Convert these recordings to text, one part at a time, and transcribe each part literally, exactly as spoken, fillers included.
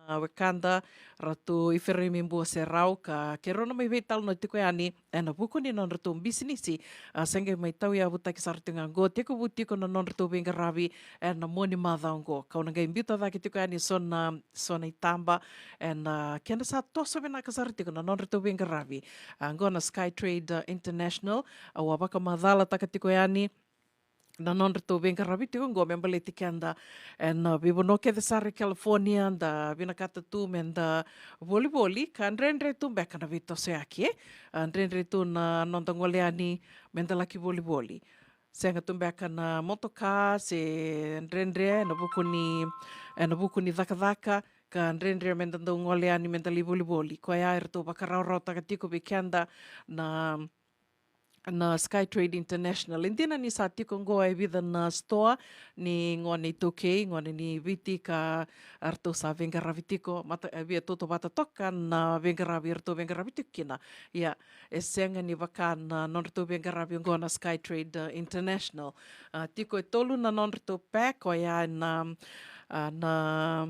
na wekada, Ratu Ifereimi Buaserau, ka keirau na mai veitalanoa tiko yani ena vuku ni nodratou bisinisi. A, se qai mai tauyavutaki sara tiko ga qo, tekivu tiko na nodratou veiqaravi ena mua ni macawa qo. Kau na qai biuta cake tiko yani so na, so na itaba ena kena sa toso vinaka sara tiko na nodratou veiqaravi. A, qo na Sky Trade, a, International, au a vakamacalataka tiko yani na nodratou veiqaravi tiko qo me baleti keda ena, a, veivanua kece sara e California, da vinakata tu me da volivoli, ka dredre tu beka na veitosoyaki, e? A, dredre tu na noda gole yani me da laki volivoli. Sega tu beka na motoka, se dredre ena vuku ni, ena vuku ni cakacaka, ka dredre me da dau gole yani me da lai volivoli. Koya eratou vakarawarawataka tiko vei keda na na Sky Trade International. E dina ni sa tiko qo e vica na sitoa ni gone iTaukei, gone ni Viti, ka ratou sa veiqaravi tiko, mata, e via tautauvata toka na veiqaravi eratou veiqaravi tiko kina. Ia, e sega ni vaka na nodratou veiqaravi qo na Sky Trade, uh, International. A, tiko e tolu na nodratou pack, oya na, a, na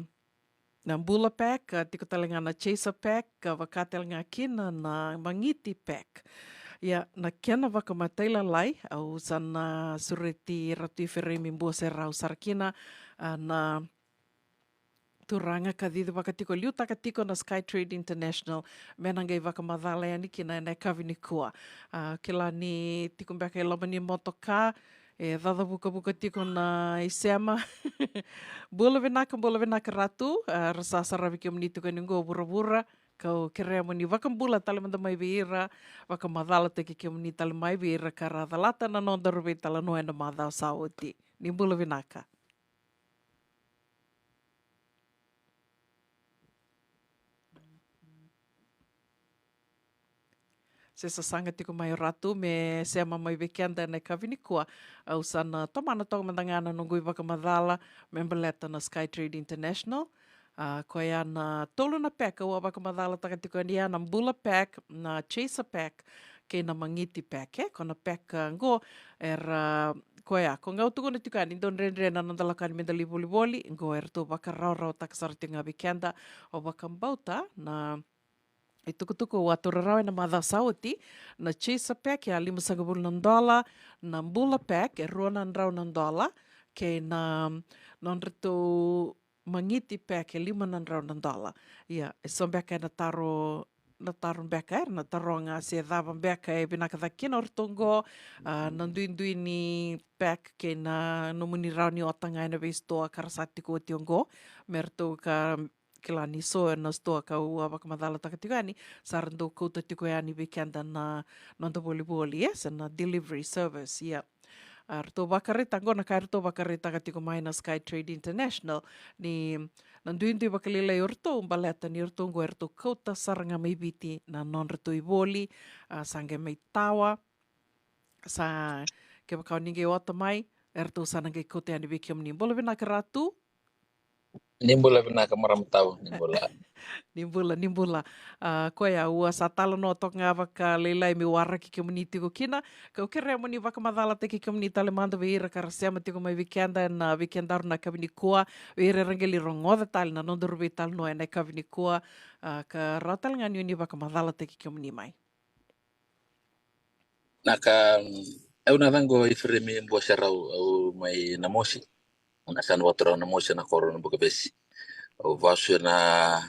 na Bula Pack, a, tiko tale ga na Chaser Pack, ka vaka tale ga kina na Magiti Pack. Ia, na kena vakamatailalai, au sa na sureti Ratu Ifereimi Buaserau sara kina, a, na turaga ka cici vaka tiko, liutaka tiko na Sky Trade International, me na qai vakamacala yani kina ena yakavi nikua. A, kila ni tiko beka e loma ni motoka, e cacavukavuka tiko na isema. Bula vinaka, bula vinaka Ratu. A, ra sa saravi kemuni tiko yani qo vuravura. Kau kerea mo ni vakabula tale mada mai vei ira, vakamacalataki kemuni tale mai vei ira ka ra calata na nodaru veitalanoa ena macawa sa oti. Ni bula vinaka. Se sasaga tiko mai o Ratu me sema mai vei keda ena yakavi nikua. Au sa na tomana toka mada ga na noqu ivakamacala me baleta na Sky Trade International. A, koya na tolu na pack au a vakamacalataka tiko yani, a, na Bula Pack, na Chaser Pack, kei na Magiti Pack, e, ko na pack, a, qo, era, koya, ko qai tukuna tiko yani, dau dredre na noda lako yani me da lai volivoli, qo eratou vakarawarawataka sara tiko ga vei keda, au vakabauta na itukutuku au a taura rawa ena macawa sa oti, na Chaser Pack e a limasagavulu na dola, na Bula Pack e rua na drau na dola, kei na nodratou Magiti Pack e lima na drau na dola. Ia, e so beka ena taro, na taro beka, era na taroga se cava beka e vinaka cake kina o ratou qo, a, na duidui ni pack kei na nomuni rawa ni ota ga ena veisitoa ka ra sa tiko oti oqo, me ratou ka kila ni so ena sitoa kau a vakamacalataka tiko yani, sa ra dau kauta tiko yani vei keda na noda volivoli, e, se na delivery service, ia. A, ratou vakaraitaka qo na ka eratou vakaraitaka tiko mai na Sky Trade International, ni na duidui vakalailai o ratou baleta ni ratou qo eratou kauta sara ga mai Viti na nodratou ivoli, a, sa qai mai tawa, sa kevaka o ni qai ota mai, eratou sa na qai kauta yani vei kemuni. Bula vinaka Ratu. Ni bula vinaka marama tau, ni bula. Ni bula, ni bula. A, koya, au a sa talanoa toka ga vakalailai meu waraki kemuni tiko kina. Kau kerea mo ni vakamacalataki kemuni tale mada vei ira ka ra sema tiko mai vei keda ena, a, vei kedaru na yakavi nikua. Vei ira era qai lai rogoca tale na nodaru veitalanoa ena yakavi nikua. A, ka rawa tale ga ni o ni vakamacalataki kemuni mai. Na ka, mm, au na yacaqu o Ifereimi Buaserau, au mai Namosi. Na yasana vakaturaga o Namosi, na koro o Nabukavesi. Au vasu ena,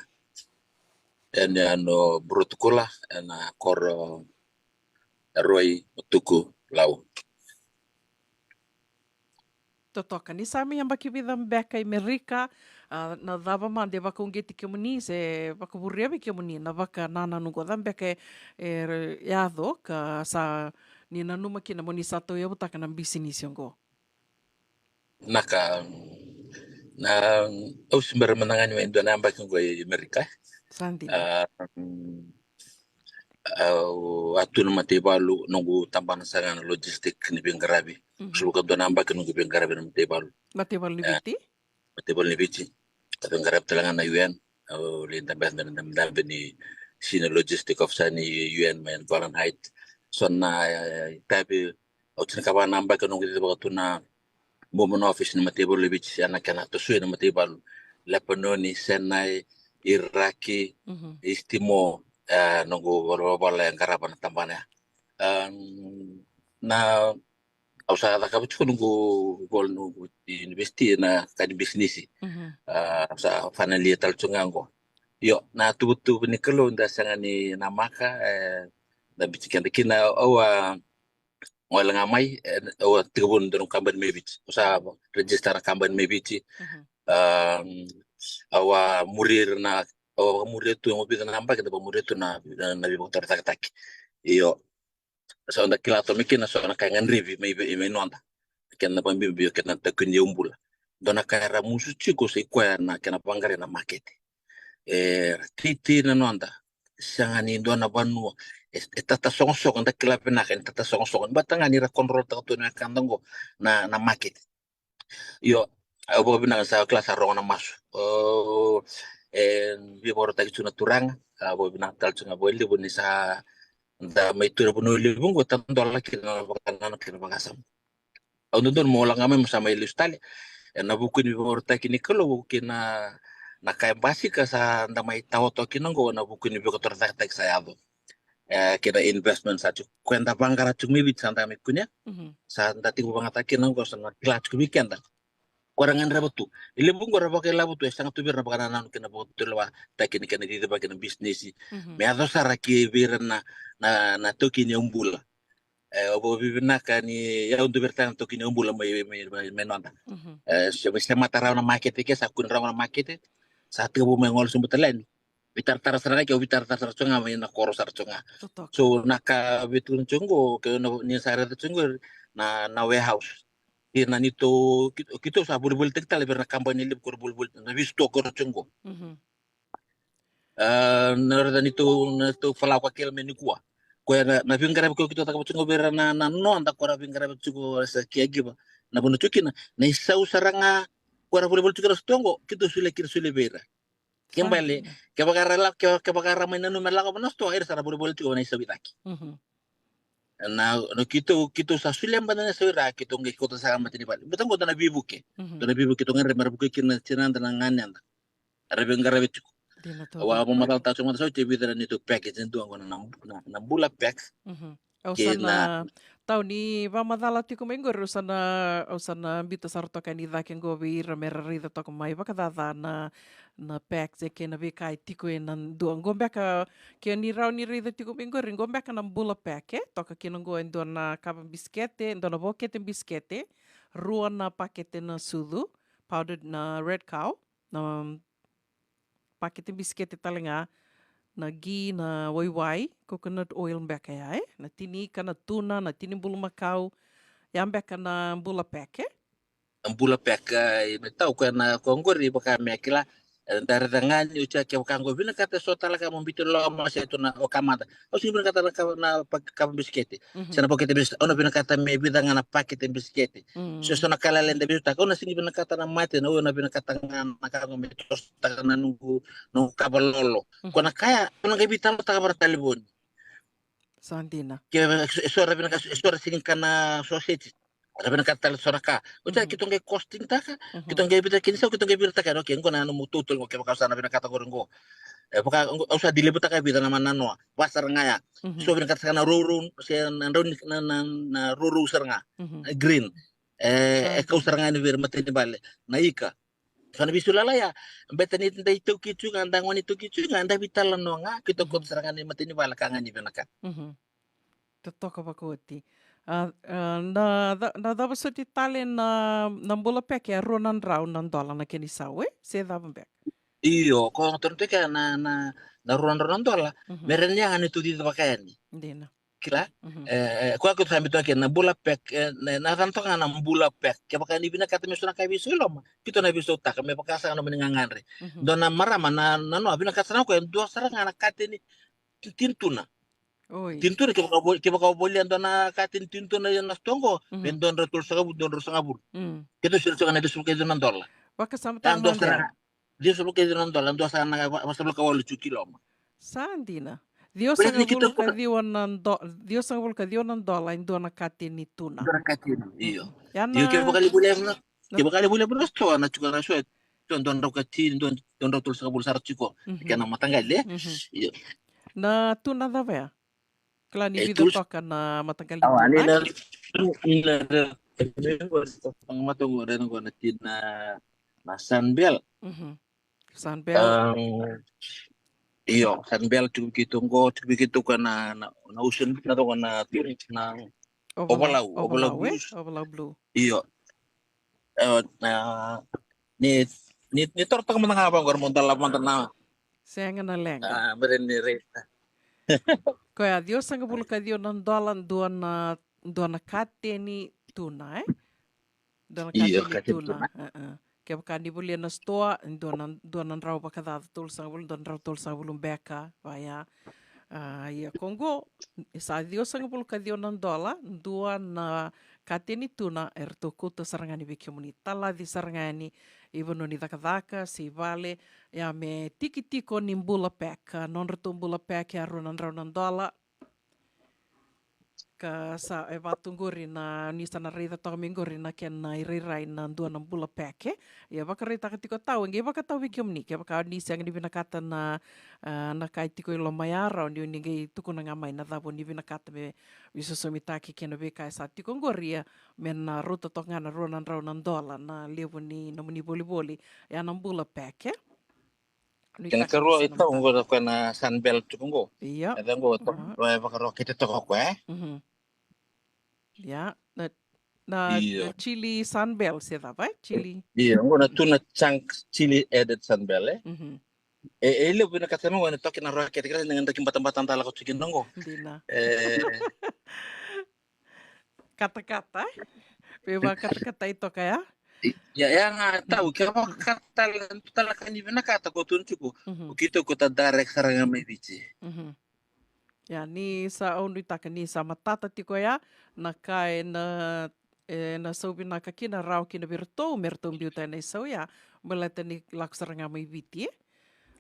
ena yanuyanu o Buretukula, ena koro o Eroi, Motuku, Lau. Totoka, ni sa mai yabaki vica beka i Merika, a, na cava mada e vakauqeti kemuni se vakavuria vei kemuni na vakanananu qo, cava beka e, e yaco ka sa ni nanuma kina mo ni sa tauyavutaka na bisinisi oqo? Na ka, na, au se bera mada ga ni mai dua na yabaki oqo i Merika. Sa dina. A, mm, au a tu na mataivalu, noqu tabana sara ga na logistic ni veiqaravi. Mhm. Sa vakadua na yabaki noqu veiqaravi na mataivalu. Mataivalu ni, e, Viti? Mataivalu ni Viti. Au veiqaravi tale ga na U N. Au lai dabe, dabe, dabe ni senior logistic officer ni U N mai Golan Heights. So na, e, itavi, au tinikava na yabaki noqu cicivaka tu na Mormon office ni mataivalu e Viti, ena kena tosoi na mataivalu. Lepanoni, Senai, Iraki, Mhm. East Timor, e, noqu valavala e qarava na tabana ya. Am, na, au sa cakava tiko noqu ivola noqu university na ka ni bisinisi. Mhm. A, au sa final year tale tiko ga qo. Io, na tuvatuva ni Kalou da sega ni namaka, e, da biuti keda kina, au a gole ga mai, e, au a tekivu na dua na kabani mai Viti. Au sa register na kabani mai Viti. Mhm. Am, au a muri ira na, au a vakamuria tu, e vica na yabaki da vakamuria tu na, na, na veivakatorocaketaki. Io. So da kila tu mai kina so na ka e gadrevi mai, mai, mai noda. Kena vakabibi, kena taukei ni yaubula. Dua na ka era musu tiko sa i koya na kena vaqarai na makete. E, titi na noda. Sega ni dua na vanua. E, e tatasogosogo, da kila vinaka ni tatasogosogo. Baleta ga ni ra control taka tu na wekada qo na, na makete. Io, au vakavinaka sa kila sa rogo na masu. O, e, veivakarautaki tu na turaga, a, vakavinaka tale tu ga vakalevu ni sa da mai tu na vanua levu qo, tadola kina na vakanananu kei na vakasama. Au dodonu mo lako ga mai mo sa mai lesu tale. E, na vuku ni veivakarautaki ni Kalou kei na, na ka e basika sa da mai tawa toka kina qo, na vuku ni veivakatorocaketaki sa yaco. E, kei na investment sa tiko. Koya da vaqara tiko mai Viti sa da mai kunea. Mhm. Sa da tiko vakayagataka kina qo sa na kila tiko vei keda. Ko ra gadreva tu. E levu qo ra vakailavo tu, e sega tu vei ira na vakanananu kei na vakatulewataki ni kena cicivaki na bisinisi. Mhm. Me yaco sara ki vei ira na, na, na taukei ni yaubula. E, au vakavinavinaka ni au dua vei ira tale na taukei ni yaubula mai, mai, mai, mai noda. Mhm. E, se, se mata rawa na makete ke, sa kune rawa na makete, sa tekivu mai gole sobu tale yani. Veitaratara sara ga ke, au veitaratara sara tu ga mai na koro sara tu ga. Totoka. So, na ka veitukuna tu qo, ke na, ni sa raica tu qo, na, na warehouse. Ia na neitou, ki-, keitou sa volivolitaki tale vei ira na kabani levu ko ra volivoli, na veisitoa ko ra tu qo. Mhm. A, na raica neitou, neitou falava ka kele mai nikua. Koya na, na veiqaravi ko keitou cakava tiko vei ira na, na noda ko ra veiqaravi tiko sa caregiver. Na vanua tiko kina, na isau sara ga ko ra volivoli tiko na sitoa qo, keitou solia kina, solia vei ira. Ke bale, kevaka ra la-, ke, kevaka ra mai nanuma me lako vana sitoa, era sa ra volivoli tiko vana isau i cake. Mhm. Na, na keitou, keitou sa solia bata na isau i ra, keitou qai kauta sara matani vale. Bata qo dua na veivuke. Mhm. Dua na veivuke keitou gadreva me ra vukei kina na tinada, na ganeda. Ra veiqaravi tiko. Dina toka. Au a vakamacala tale tiko mada sa oti e vica na neitou package e dua qo na, na, na, na bula pack. Mhm. Au sa na, tau ni vakamacala tiko mai qori, au sa na, au sa na biuta sara toka yani i cake qo vei ira me ra raica toka mai vakacaca na, na packs e kei na veika e tiko ena dua. Qo beka, ke ni rawa ni raica tiko mai qori, qo beka na bula pack, e toka kina qo e dua na kava bisikete, e dua na vokete bisikete, rua na pakete na sucu, powdered na Red Cow, na pakete bisikete tale ga, na ghee, na waiwai, coconut oil beka ya, e? Na tini ika, na tuna, na tini bulumakau, ya beka na bula pack, e? Na bula pack, e, me tau koya na, ko qori vaka me kila, e, da raica ga ni oti ya kevaka qo vinakata so tale ka mo biuti loma se tu na o kamada. Au sega ni vinakata na kava, na pa-, kava bisikete. Mhm. Se na pakete bisikete, au na vinakata me vica ga na pakete bisikete. Mm. So, so na ka lailai da biutaka, au na sega ni vinakata na mate, na, au na vinakata ga na ka qo me tosotaka na noqu, noqu kava lolo. Mhm. Ko na ka ya, au na qai veitalanoataka vaka na talevoni. Sa dina. Ke, e so ra vinaka, e so ra sega ni kana sausage. Ra vinakata tale so na ka. Oti ya, mhm, keitou qai costing taka, mhm, keitou qai via kina sau, keitou qai viritaka. Okay, qo na nomu total qo, kevaka au sa na vinakata qori qo. E vaka, au sa delay taka e vica na mananoa. Va sara ga ya. Mhm. So vinakata saka na rourou, se na drau ni, na, na, na rourou sara ga. Mhm. E green. E, e kau sara ga yani vei ira matai ni vale. Na ika. So na veisulala ya, beta ni da itaukei tu ga, da gone itaukei tu ga, da veitalanoa ga, keitou kauta sara ga ni matai ni vale ka ga ni vinakata. Mhm. Totoka vakaoti. A, a, na ca-, na cava soti tale na, na bula pack, e rua na drau na dola na kena isau, e? Se cava beka? Io, ko ga toro tiko na, na, na rua na drau na dola, mhm, me rawa ni yaga ni tu cici vaka yani. Dina. Kila? Mhm. E, e, koya keitou sa biuta kina na bula pack, e, na, na cana toka ga na bula pack. Kevaka ni vinakata me so na ka veisau i loma, keitou na veisautaka me vaka saka na nomuni gagadre. Mhm. Dua na marama na, na noa, vinakata sara ga o koya e dua sara ga na kateni ti-, tini tuna. Oi. Tini tuna, kevaka vo-, kevaka o volia dua na kateni tini tuna ena sitoa qo, mhm, me dua na drau tolusagavulu, dua na drau sagavulu. Mm. Keitou solia toka na ciwasagavulu ka ciwa na dola. Vakasamataka mada. Ciwasagavulu ka ciwa na dola, dua sara na va-, vasagavulu ka walu tiko i loma. Sa dina. Ciwasagavulu ka ciwa na do-, ciwasagavulu ka ciwa na dola e dua na kateni tuna. Dua na kateni, io. Mm. Io, kevaka ni volia na, kevaka ni volia na sitoa, na tiko na so, dua, dua drau ka tini, dua, dua drau tolusagavulu sara tiko. Mhm. Kena mataqali, e? Mhm. Io. Na tuna cava ya? Kila ni e, vica tolu toka na mataqali ni Awa, ni tuna, na, e? Ni na re-, ni na re-, ni na re-, ni na re-, ni na re-, ni na re-, ni na re-, ni na re-, ni na re-, ni na re-, ni na sunbell. Mhm. Sunbell. Um, io, sunbell tiko vei keitou qo, tiko vei keitou ka na, na, na ocean, na toka na, na ovalau, ovalau, ovalau, ovalau, e? Blues. Ovalau blue. Io. E, na, ni, ni, ni toro toka mada ga vaqo, mo dala mada na. Sega na leqa. A, bere ni re. Koya, ciwasagavulu ka ciwa na dola, dua na, dua na kateni tuna, e? Dua na kateni tuna. Io, kateni tuna. E, e. Kevaka ni volia na sitoa, dua na, dua na drau vakacaca, tolusagavulu, dua na drau tolusagavulu beka, vaya. A, ia ko qo, sa ciwasagavulu ka ciwa na dola, dua na kateni tuna, eratou kauta sara ga yani vei kemuni. Talaci sara ga yani i vanua ni cakacaka, se i vale, ia me tiki tiko ni bula pack, a, nodratou bula pack, e rua na drau na dola. Ka sa, e vaka tu qori na, ni sa na raica toka mai qori na kena irairai na dua na bula pack, e. Ia vakaraitaka tiko tau, e qai vakatau vei kemuni, kevaka ni sega ni vinakata na, a, na ka e tiko i loma ya, rawa ni, ni qai tukuna ga mai na cava ni vinakata me veisosomitaki kei na veika e sa tiko qori, ia me na rauta toka ga na rua na drau na dola na levu ni nomuni volivoli, ia na bula pack, e. Kena karua e tau qo na koya na sunbell tiko qo. Io. E tau qo, e vakarokete toka koya, e? Mhm. Ia, na, na, na chili sunbell se cava, e? Chili. Io, qo na tuna chunk chili added sunbell, e? Mhm. E, e levu vinakata me qo na toka na rokete, kila ni ga daki batabata dala ko tiko na qo. Dina. E. Katakata, e? Pe vakatakatai toka ya? Ia, ia ga tau, ke vakatale, tale ka ni vinakata ko tunu tiko. Mhm. O keitou ko ta direct sara ga mai Viti. Mhm. Ia, ni sa, au nuitaka ni sa matata tiko ya na ka e na, e na sau vinaka kina, rawa kina vei iratou me ratou biuta na isau ya, baleta ni lako sara ga mai Viti, e?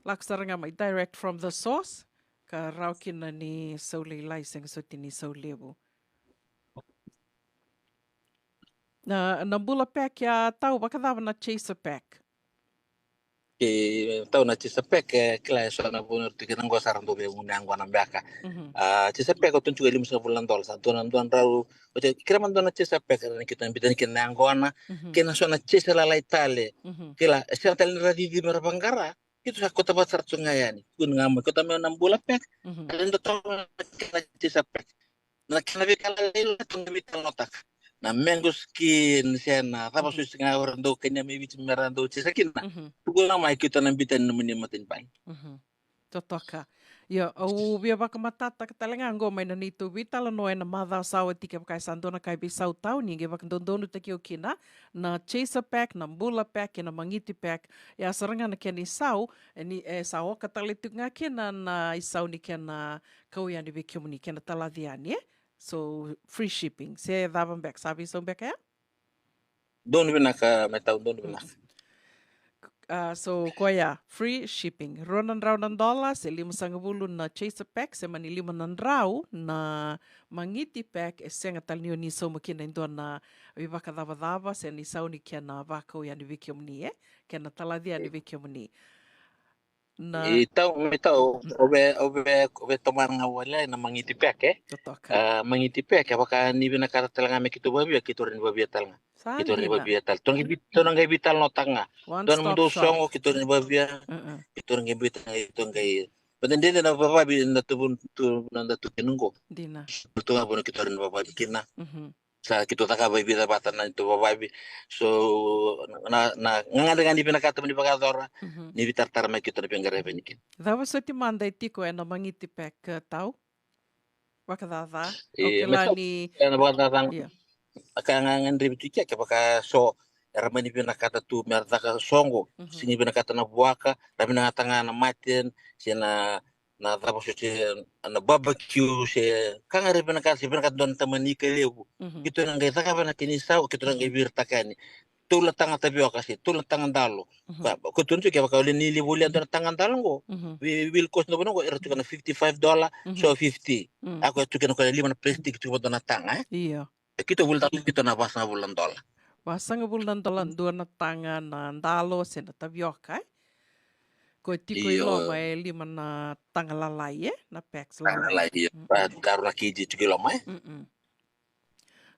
Lako sara ga mai direct from the source, ka rawa kina ni sau lailai, sega soti ni sau levu. Na, na bula pack ya tau, vakacava na chaser pack? E tau na chaser pack, e kila e so na vanua tu kina qo sa ra dau via gunu yaqona beka. Mhm. A, chaser pack o tunu tiko e limasagavulu na dola, sa dua na, dua na drau, o te kila ma dua na chaser pack, era na keitou na biuta yani kina na yaqona, mhm, kei na so na chaser lalai tale. Mhm. Kila, e sega tale ni ra cici me ra vaqara, keitou sa kauta vata sara tu ga yani. Kua ni ga mai kauta mai na bula pack. Mhm. Era dau toka na kena chaser pack. Na kena veika lalai la tou qai veitalanoataka. Na mango skin, se na cava, mhm, so se ga era dau kania mai Viti me ra dau chaser kina. Mhm. Tukuna mai, keitou na biuta yani nomuni matanibagi. Mhm. Totoka. Io, au via vakamatatataka tale ga qo mai na neitou veitalanoa ena macawa sa oti, kevaka e sa dua na ka e veisau tau, ni qai vakadodonutaki au kina, na chaser pack, na bula pack, kei na magiti pack. Ia sara ga na kena isau, e ni, e sa oka tale tiko ga kina na isau ni kena kau yani vei kemuni, kena talaci yani, e? So, free shipping. Se cava beka, sa veisau beka ya? Donu vinaka, mai tau, donu vinaka. A, so, koya, free shipping. Rua na drau na dola, se limasagavulu na chaser pack, se mani lima na drau na magiti pack, e sega tale ni o ni sauma kina e dua na veivakacavacava, se ni sau ni kena vakau yani vei kemuni, e? Kena talaci yani vei kemuni. Na. E tau, me tau, mm, o ve, o ve, o ve tomana ga wale na magiti pack, e? Totoka. A, magiti pack, e vaka ni vinakata tale ga me keitou vavia, keitou rawa ni vavia tale ga. Sa dina. Keitou rawa ni vavia tale. Tou na qai vi-, tou na qai veitalanoataka ga. One stop shop. Dua na mudou soqo, keitou rawa ni vavia. Mm-mm. Keitou na qai veitalanoataka, keitou qai. But then, dede na vavavi, na tuvu, tu, na da tu kina qo. Dina. Tu ga vona keitou rawa ni vavavi kina. Mhm. Sa keitou cakava e vica vata na neitou vavavi. So, na, na, na gagadre ga ni vinakata mo ni vakayacora, mhm, ni veitaratara mai, keitou na veiqaravi yani kina. Cava soti mada e tiko ena magiti pack, e, tau? Vakacaca. E, o kila ni, ena vakacaca. Io. A ka ga, ga gadrevi tu ke, kevaka so era mani vinakata tu me ra caka soqo, mhm, se ni vinakata na vuaka, ra vinakata ga na mutton, se na na cava so se na barbecue se ka ga ra vinakata, se vinakata dua na tamani ika levu. Mhm. Keitou na qai cakava na kena isau, keitou na qai, mhm, viritaka yani. Tolu na taga tavioka se tolu na taga dalo. Mhm. Ka, ko tu na tu kevaka o le ni levu lia dua na taga dalo qo. Mhm. Vei, vei kosi na vanua qo, era tu ka na fifty-five dollar, mhm, so fifty. Mm. A ko tu kena ko le lima na plastic tu ka dua na taga, e? Io. E keitou volitaka keitou na vasagavulu na dola. Vasagavulu na dola dua na taga na dalo se na tavioka, e? Ko e tiko i loma e lima na taga lalai, e? Na packs lalai. Lalai, io. Daru na kg tiko i loma, e?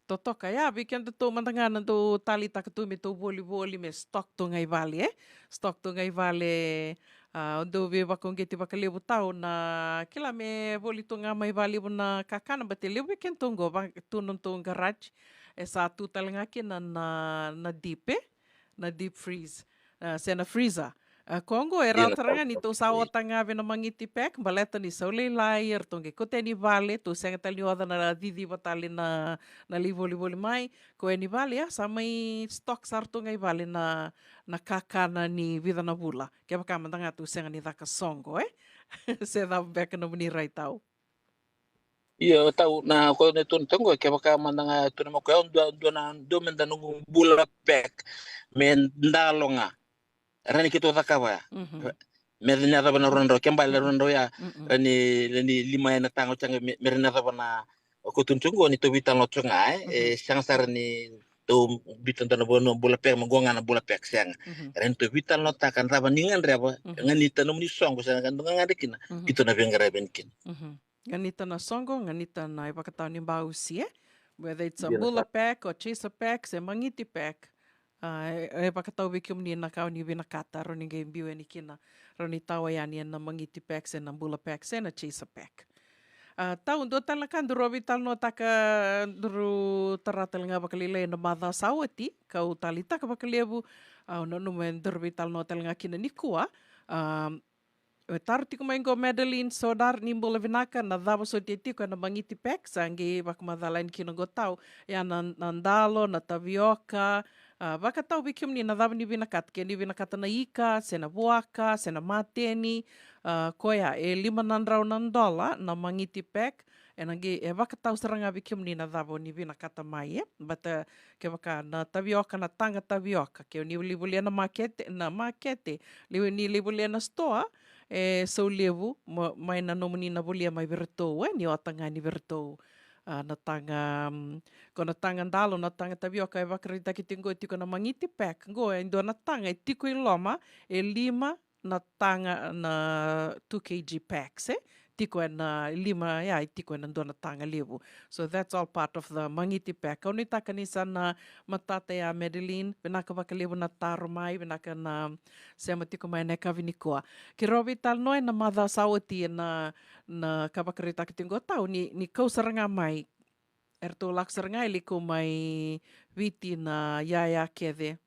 Totoka, ia, vei kedatou mada ga na dau taleitaka tu me tou volivoli, me stock tu ga i vale, e? Stock tu ga i vale, a, o dau veivakauqeti vakalevu tau na kila me voli tu ga mai valevu na kakana, baleta e levu vei kedatou qo, va, tu na nodatou garage, e sa tu tale ga kina na, na deep, e? Na deep freeze, a, se na freezer. A, ko qo e rawa tara ga ni tou sa ota ga vei na magiti pack, baleta ni sau lailai, eratou qai kauta yani vale, tou sega tale ni oca na ciciva tale na, na lai volivoli mai, ko yani vale, a, sa mai stock sara tu ga i vale na, na kakana ni vica na vula. Kevaka mada ga tou sega ni caka soqo, e? Se cava beka nomuni rai tau? Io, tau na ko na tu na toqo, kevaka mada ga tu na mako, e dua, dua na, dua meda noqu bula pack, me dalo ga. Rawa ni keitou cakava ya. Me rawa ni yacova na rua na drau, ke bale na rua na drau ya. Rawa ni, rawa ni lima e na taga, o tsaga me, me rawa ni yacova na, o ko tu na toqo, ni tou veitalanoa tsoga, e, e, sega sara ni tou biuta dua na vanua bula pack, me qo ga na bula pack, sega. Rawa ni tou veitalanoataka na cava ni gadreva, ganita nomuni soqo, se na ka dou gagadre kina, keitou na veiqaravi yani kina. Ganita na soqo, ganita na ivakatawa ni bausi, e? Whether it's a bula pack or chaser pack, se magiti pack. A, e, e vakatau vei kemuni na ka o ni vinakata, rawa ni qai biu yani kina, rawa ni tawa yani ena magiti pack, se na bula pack, se na chaser pack. A, tau dua tale na ka daru veitalanoataka, daru tara tale ga vakalailai ena macawa sa oti, kau taleitaka vakalevu, a, au nanuma daru veitalanoa tale ga kina nikua, a, e taro tiko mai qo Madeline Sodar, ni bula vinaka, na cava soti e tiko ena magiti pack, sa qai vakamacala yani kina qo tau, ia na, na dalo, na tavioka, a, vakatau vei kemuni na cava ni vinakata, ke ni vinakata na ika, se na vuaka, se na mateni, a, koya, e lima na drau na dola, na magiti pack, ena qai, e vakatau sara ga vei kemuni na cava o ni vinakata mai, e? But, e, kevaka na tavioka, na taga tavioka, ke o ni lai volia na makete, na makete, lai, ni lai volia na stoa, e sau levu, ma-, mai na nomuni na volia mai vei iratou, e, ni ota ga ni vei iratou. A, na taga, mm, ko na taga dalo, na taga tavioka, e vakaraitaki tiko qo, tiko na magiti pack, qo e dua na taga, e tiko i loma, e lima, na taga na two kg packs, e? Tiko ena lima, ya, e tiko ena dua na taga levu. So that's all part of the magiti pack. Au nuitaka ni sa na matata ya, Madeline, vinaka vakalevu na taro mai, vinaka na sema tiko mai ena yakavi nikua. Keirau veitalanoa ena macawa sa oti ena, na ka vakaraitaki tiko qo tau, ni, ni kau sara ga mai. Eratou lako sara ga e lai kau mai Viti na yaya kece.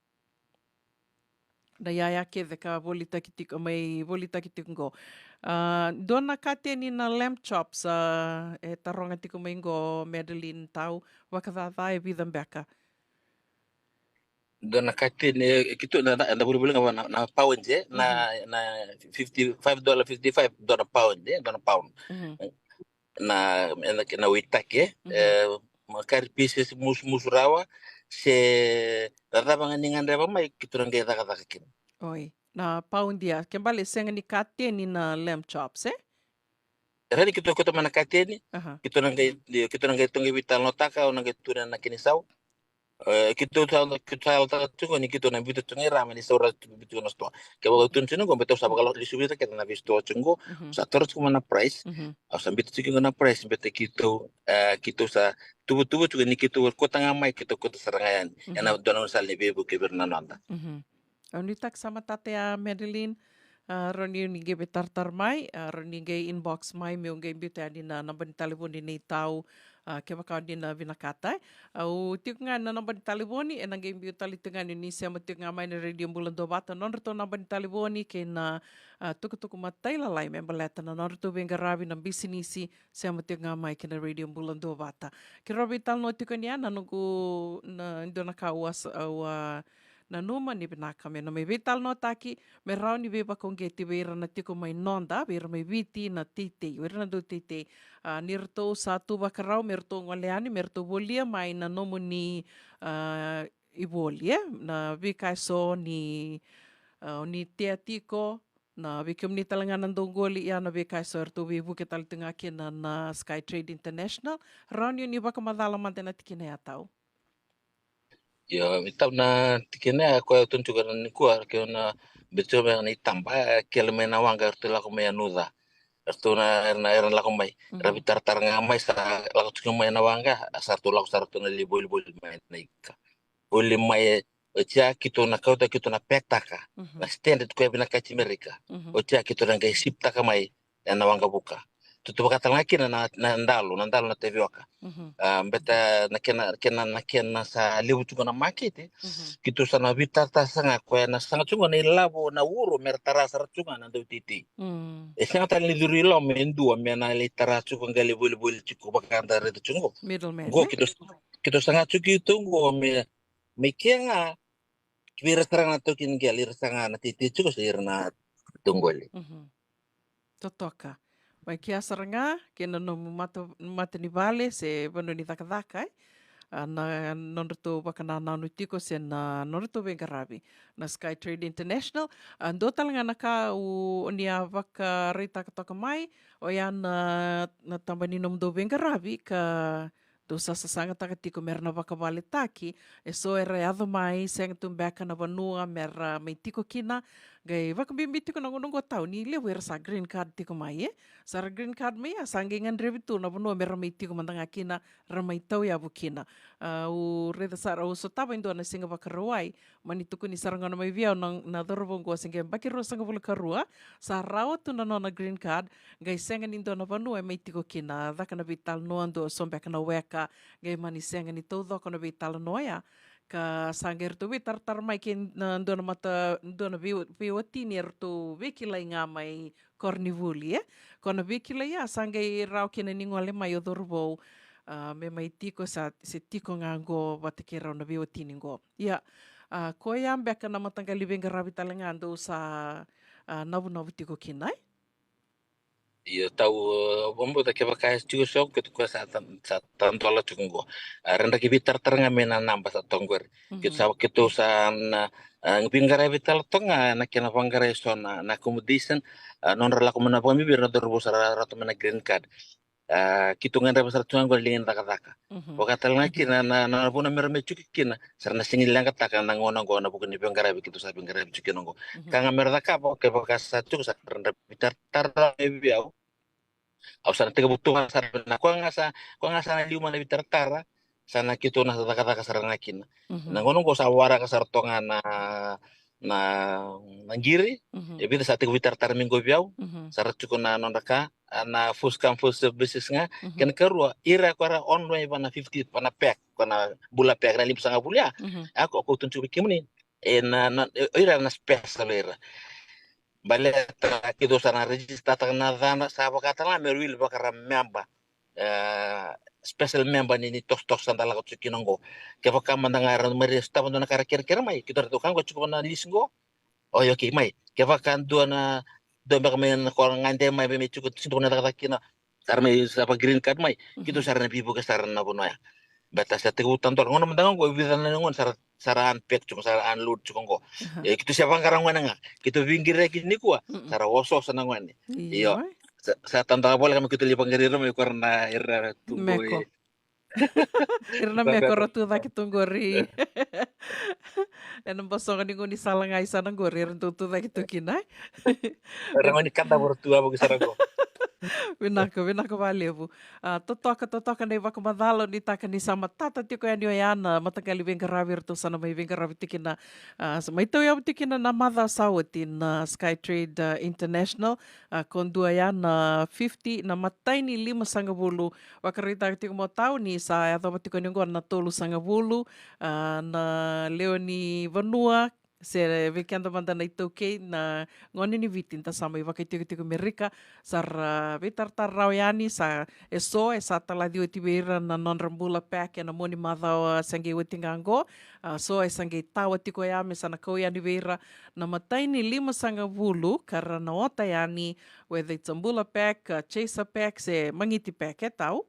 Na yaya kece ka volitaki tiko, mai volitaki tiko qo. A, dua na kateni na lamb chops, a, e taroga tiko mai qo Madeline tau, vakacaca e vica beka? Dua na kateni, e, keitou na, na, na volivoli ga na, na pound, e, na, na fifty five dollar, fifty five, dua na pound, e, dua na pound. Na, na, na uitaki, e, e, ma curry pieces, musumusu rawa, se cava ga ni gadreva mai, keitou na qai cakacaka kina. Oi, na pound ya, ke bale sega ni kateni na lamb chops, e? Rawa ni keitou kauta mai na kateni, keitou na qai, keitou na qai, tou qai veitalanoataka, au na qai tu na kena isau. E, keitou sa, keitou sa yalataka tiko ni keitou na biuta tiko ga i ra, me ni saura tu, biuta tiko na stoa. Kevaka tou tukuna tiko qo, me tou sa vakalesuvi kece na veistoa tiko qo, sa toro tiko mai na price. Au sa biuta tiko qo na price, baleta keitou, e, keitou sa tuvatuva tiko ni keitou kauta ga mai, keitou kauta sara ga yani. Ena dua na sala ni veivuke vei ira na noda. Au nuitaka sa matata ya, Madeline. A, rawa ni o ni qai veitaratara mai, a, rawa ni qai inbox mai, meu qai biuta yani na naba ni talevoni nei tau, a, kevaka o ni na vinakata, e. Au tiko ga na naba ni talevoni, ena qai biu tale tiko ga ni o ni sema tiko ga mai na Radio Bula Duavata, nodratou naba ni talevoni, kei na, a, tukutuku matailalai me baleta na nodratou veiqaravi, na bisinisi, sema tiko ga mai kei na Radio Bula Duavata. Keirau veitalanoa tiko ni ya, na noqu, na, dua na ka au a, au a nanuma ni vinaka me na mai veitalanoataki, me rawa ni veivakauqeti vei ira na tiko mai noda, vei ira mai Viti na teitei, vei ira na dau teitei. A, ni ratou sa tu vakarau me ratou gole yani, me ratou volia mai na nomuni, a, ivoli, e? Na veika eso ni, a, ni tea tiko, na vei kemuni tale ga na dau qoli, ia na veika eso eratou veivuke tale tu ga kina na, na Sky Trade International. Rawa ni o ni vakamacala mada ena tikina ya, tau. Io, e tau na tikina ya koya au tukuna tiko nikua, ke na beti me na itaba, e kele mai na waqa, eratou lako mai Yanuca. Eratou na, era na, era na lako mai. Era Mhm. veitaratara ga mai sa lako tiko mai na waqa, sa ratou lako sa ratou na lai volivoli mai na ika. Voli mai, e, oti ya keitou na kauta, keitou na pekitaka. Mhm. Na standard koya vinakati Merika. Mhm. Oti ya keitou na qai sipitaka mai, ena waqa vuka. Tutu vaka tale ga kina na, na dalo, na dalo na tavioka. Mhm. A, beta na kena, kena, na kena sa levu tiko na makete, Mhm. keitou sa na veitaratara sara ga koya na saga tiko ga na ilavo na uro mera tara sara tiko ga na dauteitei. Mm. E sega tale ni curu i loma e dua me na lai tara tiko ga, lai volivoli tiko vaka eda raica tiko qo. Middleman, Qo e? keitou, keitou saga tiko keitou qo me, me kea ga, vei ira sara ga na taukei ni qele, ira sara ga na teitei tiko se ira na tauqoli. Mhm. Totoka. Mai kea sara ga, kei na nomu mata, mata ni vale, se vanua ni cakacaka, e? A, na nodratou vakanananu tiko, se na nodratou veiqaravi. Na Sky Trade International, a, dua tale ga na ka u, o ni a vakaraitaka toka mai, oya na, na taba ni nomudou veiqaravi, ka dou sa sasagataka tiko mera na vakavaletaki, eso era yaco mai, sega tu beka na vanua mera mai tiko kina, qai vakabibi tiko na gauna qo tau ni levu era sa green card tiko mai, e? Sa ra green card mai, a sa qai gadrevi tu na vanua mera mai tiko mada ga kina, ra mai tauyavu kina. A, u raica sara, u sotava e dua na siga Vakarauwai, mani tukuni sara gona mai vei au na, na cauravou qo se qai yabaki ruasagavulu ka rua, sa rawa tu na nona green card, qai sega ni dua na vanua e mai tiko kina, caka na veitalanoa, dua so beka na weka, qai mani sega ni taucoko na veitalanoa ya. Ka sa qai ratou veitaratara mai kei na dua na mata, dua na vei, veiwatini eratou veikilai ga mai koronivuli, e? Ko na veikilai ya, sa qai rawa kina ni gole mai o cauravou, a, me mai tiko sa, se tiko ga qo vata kei rau na veiwatini qo. Ia, a, koya beka na mataqali veiqaravi tale ga dou sa, a, navunavu tiko kina, e? Io, tau, a, vabauta kevaka e tiko so, keitou koya sa ta, sa tadola tiko qo. A, ra draki veitaratara ga mai na naba sa toka qori. Keitou Mhm. sa, keitou sa na, a, veiqaravi tale toka ga na kena vaqarai so na, na accommodation, a, nodra lako mai na vakabibi, ra dau vou sa ra, ratou mai na green card. A, keitou gadreva sara tu ga qo na liga ni cakacaka. Mhm. Vaka tale ga Mhm. kina na, na, na vanua mera mai tiko kina, sa ra na sega ni leqataka na gauna qo na vuku ni veiqaravi keitou sa veiqaravi tiko kina qo. Mhm. Ka ga mera cakava, kevaka sa tiko sa ra na veitaratara mai vei au. Au sa na tekivu tu ga sara na koya ga sa, koya ga sa na liu mai na veitaratara, sa na keitou na cakacaka sara ga kina. Mhm. Na gauna qo sa waraka sara toka ga na, na, na qiri, Mhm. e vica sa tekivu veitaratara mai qo vei au, Mhm. sa ra tiko na nodra ka, a, na first come, first serve basis ga, Mhm. kena karua, ira koya ra on way va na fifty, va na pack, koya na bula pack, na limasagavulu ya. Mhm. A, ko, ko tukuna tiko vei kemuni, e na, na, e, o ira na special o ira. Baleta keitou sa na register taka na yacadra, sa vaka tale ga me ra wili vaka ra member. E, special member ni, ni tosotoso sa da lako tiko kina qo. Kevaka mada ga era mai sotava dua na ka ra kerekere mai, keitou ratou ka qo tiko va na list qo. Oi, okay, mai. Kevaka dua na, dua beka mai na koro gade mai, mai tiko, sega ni dua na cakacaka kina, sa ra mai sa va green card mai, keitou Mhm. sa ra na veivuke sara na vanua ya. Baleta sa tekivu tadola, gauna mada ga qo, e vica na gauna sa ra, sa ra unpack tiko, sa ra unload tiko qo. Aha. E, keitou sa vaqara gone ga, keitou veiqiraki nikua, Mm-mm. sa ra osooso na gone. Io. Io. Sa, sa tadola voleka me keitou lai vaqara ira mai, ko ira na, ira tu qo Meko. e. Ira na Sa meko beka. ra tu cake tu qori. Ena bosoga ni gaunisala ga i sana qori, era dau tu cake tu kina, e? Era gaunikada voro tu a vuki sara qo. Vinaka, vinaka vakalevu. A, totoka, totoka na ivakamacala, nuitaka ni sa matata tiko yani oya na mataqali veiqaravi eratou sa na mai veiqaravi tiko kina, a, sa mai tauyavu tiko kina na macawa sa oti na Skytrade, a, International, a, ko dua ya na fifty, na matai ni limasagavulu. Vakaraitaka tiko mo tau ni sa yacova tiko ni qo na tolusagavulu, a, na lewe ni vanua, se vei keda mada na iTaukei, na gone ni Viti da sa mai vakaitikotiko Merika, sa ra veitaratara rawa yani, sa eso e sa talaci oti vei ira na nodra bula pack ena mua ni macawa se qai oti ga qo, a, so e sa qai tawa tiko ya me sa na kau yani vei ira na matai ni limasagavulu ka ra na ota yani, whether it's a bula pack, a chaser pack, se magiti pack, e tau?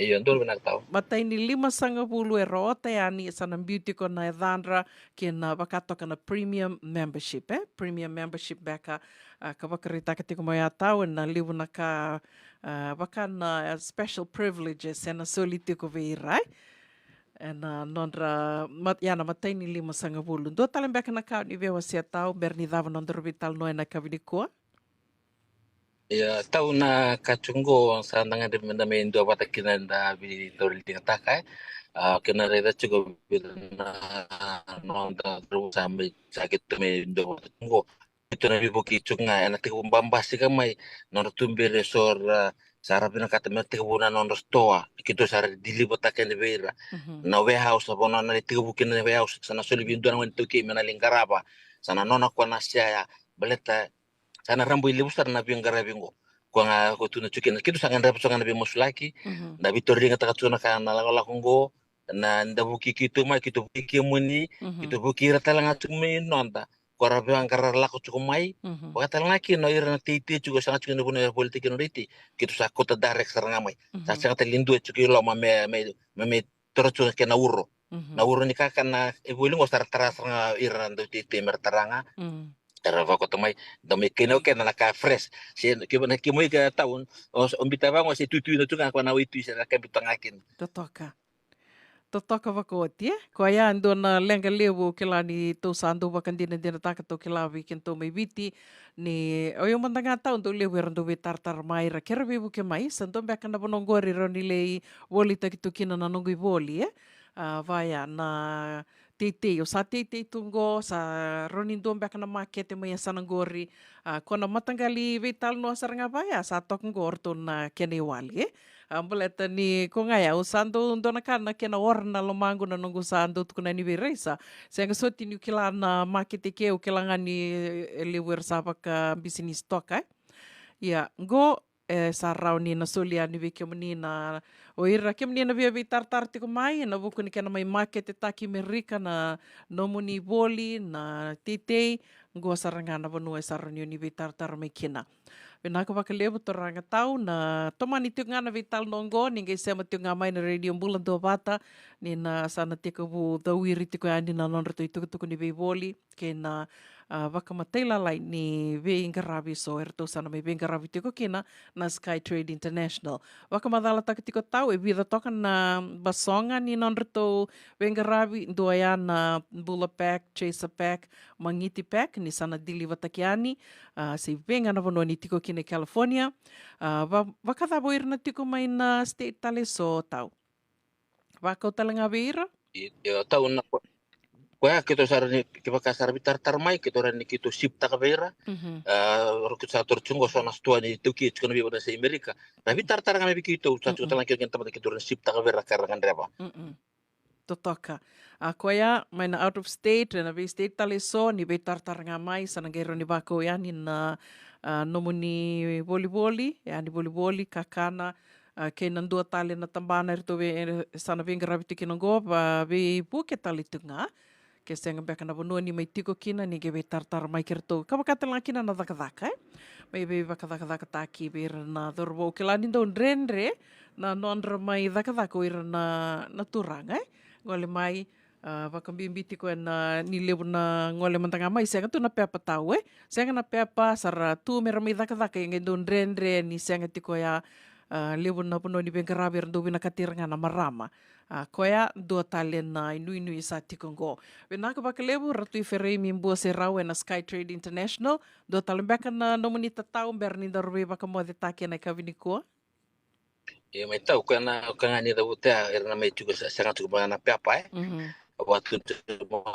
Io, dua vinaka tau. Matai ni limasagavulu era ota yani, sa na biu tiko na yacadra kei na vakatoka na premium membership, e? Premium membership beka, a, ka vakaraitaka tiko mai ya tau, ena levu na ka, a, vaka na special privileges ena soli tiko vei ira, e? Ena nodra mat-, ia na matai ni lima sagavulu. Dua tale beka na ka ni veiwasea tau, bera ni cava nodaru veitalanoa ena yakavi nikua? Ia, tau na ka tiko qo, sa da gadreva meda mai dua vata kina da veitauriligataka, e. A, kena raica tiko vei na noda, sa mai, sa keitou mai dua vata tiko qo. Keitou na veivuke tiko ga, ena tekivu babasika mai, nodra tuberi eso ra, sa ra vinakata me tekivu na nodra sitoa, keitou sa ra deliver-taka yani vei ira. Mhm. Na warehouse, a vanua na lai tekivu kina na warehouse, sa na soli vei dua na gone iTaukei me na lai qarava, sa na nona koya na sea ya, baleta sa na rabailevu sara na veiqaravi qo. Koya ga ko tu na tiko kina, keitou sa gadreva tiko ga na veimasulaki, mhm, na veitauriligataka tiko na ka na lakolako qo, na da vukei keitou mai, keitou vukei kemuni, mhm, keitou vukei ira tale ga tiko mai noda. Ko ra veiqaravi lako tiko mai, mhm, vaka tale ga kina o ira na teitei tiko, sa ga tiko na vanua era volitaki kina na teitei, keitou sa kauta direct sara ga mai. Sa, mhm, sega tale ni dua tiko i loma me, me, me, me toro tiko na kena uro. Mhm. Na uro ni kakana e voli qo sa ra tara sara ga ira na dauteitei me ra tara ga. Mm. Era vakota mai, da mai kena o kena na ka fresh. Se ke na ke mai ka tau, o, o bita vaqo se tuitui na tu ga ko na waitui se na ka bita ga kina. Totoka. Totoka vakaoti, e? Koya e dua na leqa levu, kila ni tou sa dau vakadinadinataka, tou kila vei kedatou mai Viti, ni o io mada ga tau dau levu era dau veitaratara mai, ra kere veivuke mai, sa dua beka na vanua qori rau ni lai volitaki tu kina na noqu ivoli, e? A, vaya na teitei, o sa teitei tu qo, sa rau ni dua beka na makete mai yasana qori, a, ko na mataqali veitalanoa sara ga vaya, sa toka qo o ratou na kena iwali, e? A, baleta ni ko ga ya, au sa dau dua na ka na kena ora na lomaqu na noqu sa dau tukuna ni vei ira, sa sega soti niu kila na makete ke, au kila ga ni e levu era sa vakabisinisi toka, e? Ia, qo, e, sa rawa ni na soli yani vei kemuni na, o ira kemuni na via veitaratara tiko mai, ena vuku ni kena mai maketetaki Merika na nomuni voli, na teitei, qo sara ga na vanua e sa rawa ni o ni veitaratara mai kina. Vinaka vakalevu turaga tau, na tomani tiko ga na veitalanoa qo, ni qai sema tiko ga mai na Radio Bula Duavata, ni na sa na tekivu cawiri tiko yani na nodratou itukutuku ni veivoli, kei na, a, vakamatailalai ni veiqaravi eso eratou sa na mai veiqaravi tiko kina na Sky Trade International. Vakamacalataka tiko tau, e vica toka na basoga ni nodratou veiqaravi, dua ya na Bula Pack, Chaser Pack, Magiti Pack, ni sa na deliver-taki yani, a, se vei ga na vanua ni tiko kina e California. A, va-, vakacava o ira na tiko mai na state tale eso tau? Vakau tale ga vei ira? I, io, tau na ko-, koya keitou sa rawa ni, kevaka sa ra veitaratara mai, keitou rawa ni keitou ship-taka vei ira. Mhm. A, o keitou sa toro tiko qo so na sitoa ni taukei tiko na veivanua sa i Merika. Ra veitaratara ga mai vei keitou, sa tiko, mm-mm, tale ga keitou kena tamata keitou rawa ni ship-taka vei ira ka ra gadreva. Mm-mm. Totoka. A, koya mai na out of state, na vei state tale eso, ni veitaratara ga mai, sa na qai rawa ni vakau yani na, a, nomuni volivoli, yani volivoli, kakana, a, kei na dua tale na tabana eratou vei, e, sa na veiqaravi tiko kina qo, va, veivuke tale tu ga. Ke sega beka na vanua ni mai tiko kina, ni qai veitaratara mai kei ratou. Ka vaka tale ga kina na cakacaka, e? Mai veivakacakacakataki vei ira na cauravou. Kila ni dau dredre na nodra mai cakacaka o ira na, na turaga, e? Gole mai, a, vakabibi tiko ena, ni levu na gole mada ga mai, sega tu na pepa tau, e? Sega na pepa, sa ra tu me ra mai cakacaka, e qai dau dredre ni sega tiko ya, a, levu na vanua ni veiqaravi era dau vinakati ira ga na marama. A, koya dua tale na inuinui sa tiko qo. Vinaka vakalevu, Ratu Ifereimi Buaserau ena Sky Trade International. Dua tale beka na nomuni tatau, bera ni daru veivakamocetaki ena yakavi nikua? Ia mai tau, koya na, koya ga ni cavuta, era na mai tiko sa, sega tiko beka na pepa, e? Mhm. Vatu,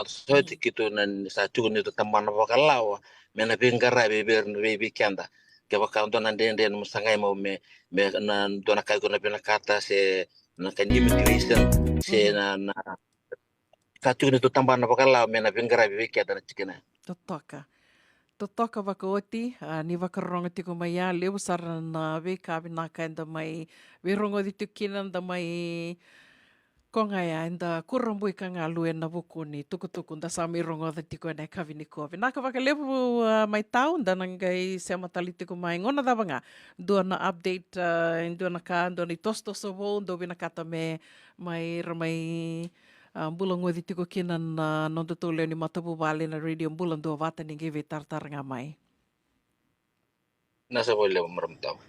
so ti keitou na sa tiko ni tabana vakalawa, me na veiqaravi vei, vei, vei keda. Kevaka dua na dredre mo sagai mo me, me na dua na ka iko na vinakata se na ka ni immigration, se, mhm, na, na ka tiko ni tabana vakalawa me na veiqaravi vei keda na tikina. Totoka. Totoka vakaoti, a, ni vakarorogo tiko mai ya, levu sara na veika vinaka eda mai veirogoci tiko kina, da mai, ko ga ya, eda kurabui ka galu ena vuku ni tukutuku da sa mai rogoca tiko ena yakavi nikua. Vinaka vakalevu, a, mai tau, da na qai sema tale tiko mai gauna cava ga. Dua na update, a, e dua na ka, dua na itosotoso vou, dou vinakata me mai ra mai, a, bula goci tiko kina na nodatou lewe ni matavuvale na Radio Bula Duavata, ni qai veitaratara ga mai. Na sa vou levu, marama tau.